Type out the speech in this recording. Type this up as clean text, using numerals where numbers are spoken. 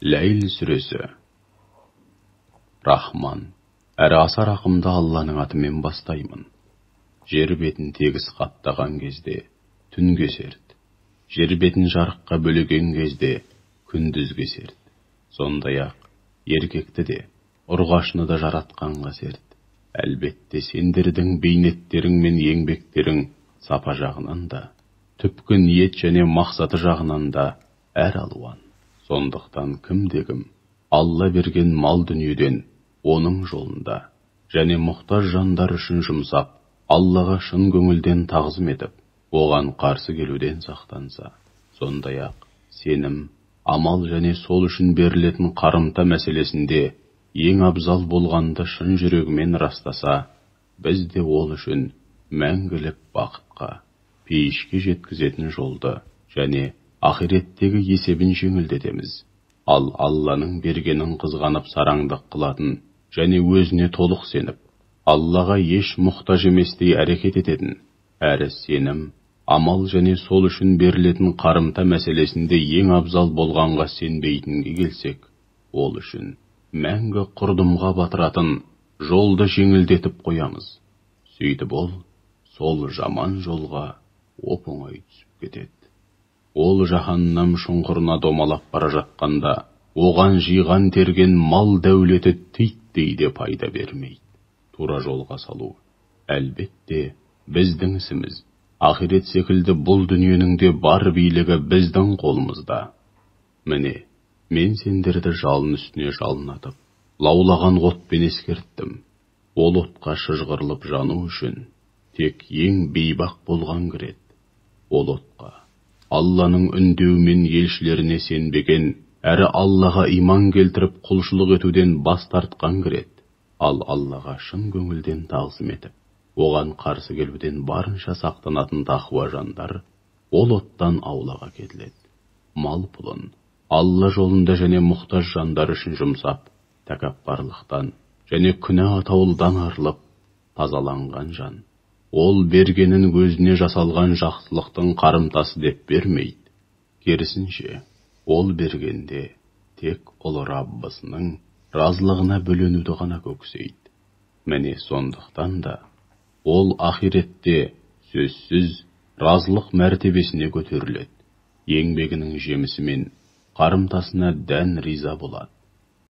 Ләйл сүресі. Рахман, әрі аса рақымды Алланың атымен бастаймын. Жер бетін тегіс қаптаған кезде түнге серт, жер бетін жарыққа бөлеген кезде күндізге серт. Сондай-ақ еркекті де, ұрғашыны да жаратқанға серт. Әлбетте, сендердің бейнеттерің мен еңбектерің сапа жағынан да, түпкі ниет және мақсаты жағынан да әр алуан. Сондықтан кімде-кім Алла берген мал дүниеден оның жолында және мұқтаж жандар үшін жұмсап, Аллаға шын көңілден тағзым етіп, оған қарсы келуден сақтанса, сондай-ақ сенім, амал және сол үшін берілетін қарымта мәселесінде ең абзал болғанды шын жүрегімен растаса, біз де ол үшін мәңгілік бақытқа, пейішке жеткізетін жолды және ақиреттегі есебін жеңілдетеміз. Ал Алланың бергенін қызғанып сараңдық қылатын және өзіне толық сеніп, Аллаға еш мұқтаж еместей әрекет ететін, әрі сенім, амал және сол үшін берілетін қарымта мәселесінде ең абзал болғанға сенбейтінге келсек, ол үшін мәңгі құрдымға батыратын жолды жеңілдетіп қоямыз. Сөйтіп ол сол жаман жолға оп-оңай түсіп кетеді. Ол жаһаннам шұңқырына домалап бара жатқанда, оған жиған терген мал дәулеті титтей де пайда бермейді. Тура жолға салу, әлбетте, біздің ісіміз. Ақирет секілді бұл дүниенің де бар билігі біздің қолымызда. Міне, мен сендерді жалын үстіне жалын атып, лаулаған отпен ескерттім. Ол отқа шыжғырылып жану үшін тек ең бейбақ болған кіреді. Ол отқа Алланың үндеуімен елшілеріне сенбеген, әрі Аллаға иман келтіріп құлшылық етуден бас тартқан кіреді. Ал Аллаға шын көңілден тағзым етіп, оған қарсы келуден барынша сақтанатын тақуа жандар ол оттан аулаға кетіледі. Мал пұлын Алла жолында және мұқтаж жандар үшін жұмсап, тәкаппарлықтан және күнә атаулыдан арылып, тазаланған жан ол бергенін өзіне жасалған жақсылықтың қарымтасы деп бермейді. Керісінше, ол бергенде тек ұлы Раббысының разылығына бөленуді ғана көксейді. Міне сондықтан да ол ақиретте сөзсіз разылық мәртебесіне көтеріледі. Еңбегінің жемісімен қарымтасына дән риза болады.